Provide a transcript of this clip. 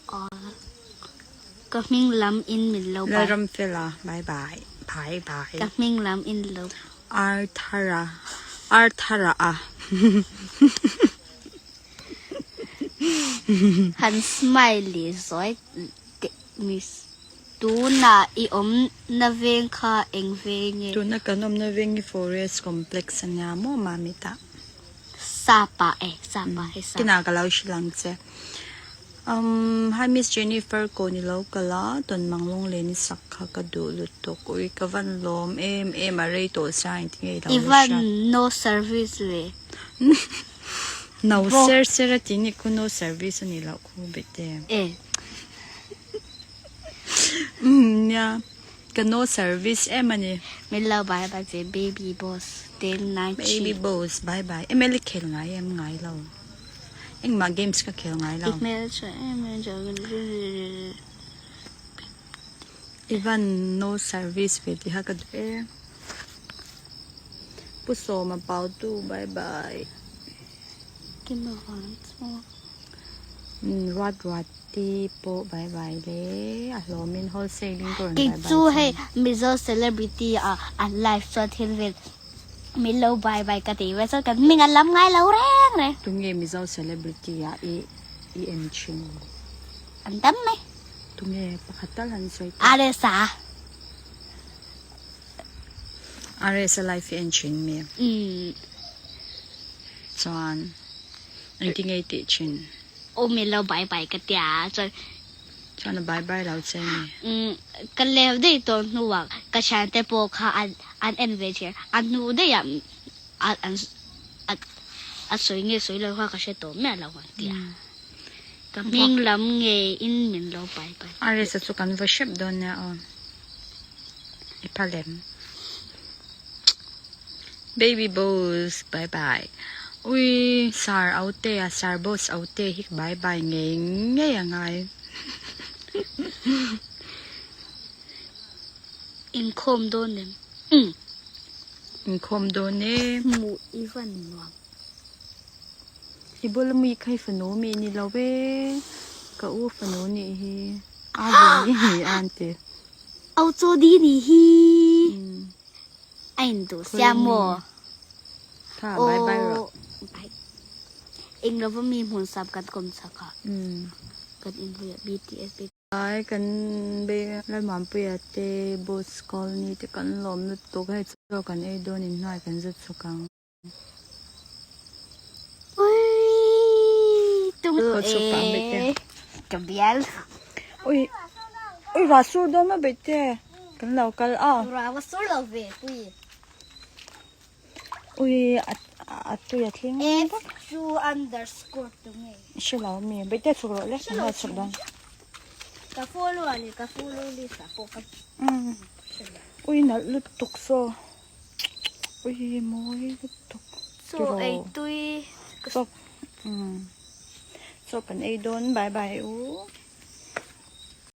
All. Ka hming lam in min lo bye. Lalramfela bye bye bye bye. Ka hming lam in lo. Arthara Arthara a. Han smiley zawi teh miss. Tunah i awmna veng kha eng veng nge? Tuna kan awmna veng hi Forest Complex a nia maw Mamit ah. Sapa e, sapa he sapa. Kinah ka lo hrilh ang che. Umm hi Miss Jennifer ko ni lo kal a, tawn mang lung len i sak kha ka duh lutuk. Ui ka van lawm em em a rei tawh sia engti nge i lo la Ivan hriat. no service ve. No ser ser a ti ni khu no service a nih loh khu bete. E. Umm nia ka no service em a ni. Min lo bye bye ve baby boss te nai chi. Baby boss bye bye ML i khel ngai em ngai lo engmah games ka khel ngai lo. I hmel tha em em tha Ivan no service ve tih kha ka duh e. Pu Sawma Pautu bye bye. Kim avang chu. Ruat ruat ti pawh bye bye le a hlawmin wholesale in ka rawn bye bye Kei chu hei Mizo celebrity ah an live chuan thil vel min lo bye bye ka ti ve chuan kan hming an lam ngai lo reng reng. Tunge Mizo celebrity ah i i en thin? An tam mai. Tunge pakhat tal han sawi teh. RSA. RSA live i en thin mi? Umm. Chuan engtinge i tih thin? Aw min lo bye bye ka tia chuan. Chuan a bye bye lo che mi? Umm ka leu daih tawh hnuah ka thiante pawh kha an an en ve thin a hnu daih ah an a sawi nge sawi lo kha ka hre tawh miah lo ang tia. Ka hming lam nge in min lo bye bye. Arisa chu kan va hrep dawn nia aw. I pha lem. Baby boss bye bye. Ui sar aute a sar boss aute hi bye bye ngei ngei a ngai. Inkhawm dawn em? Umm. Inkhawm dawn e. Hmuh i van nuam. I bula mi kha i fanu mi ni lo e. Ka u fanu nih hi. A vun i ni a an ti. Au chaw di nih hi. A in duh sia maw? Tha bye bye rawh. Bye. Eng lova mi hmun sap kan kawm chak a. Kan inhlui a BTS BTS. Ai kan be Lalmuanpuia te boss colony te kan lawm lutuk hei chaw kan ei dawn in hnuai kan zet chhuk ang. Ui ui rah sur dawn maw bete kan lo kal a. Rah va sur lo ve pui. Ui a tui a thleng F two underscore tu nge. Hre lo mi bete chhuk rawh le kan lo chhuk dawn. Ka follow a ni ka follow list ah pawh ka. Ui nalh lutuk saw. Ui mawi lutuk. Chaw ei tui. Chaw kan ei dawn bye bye u.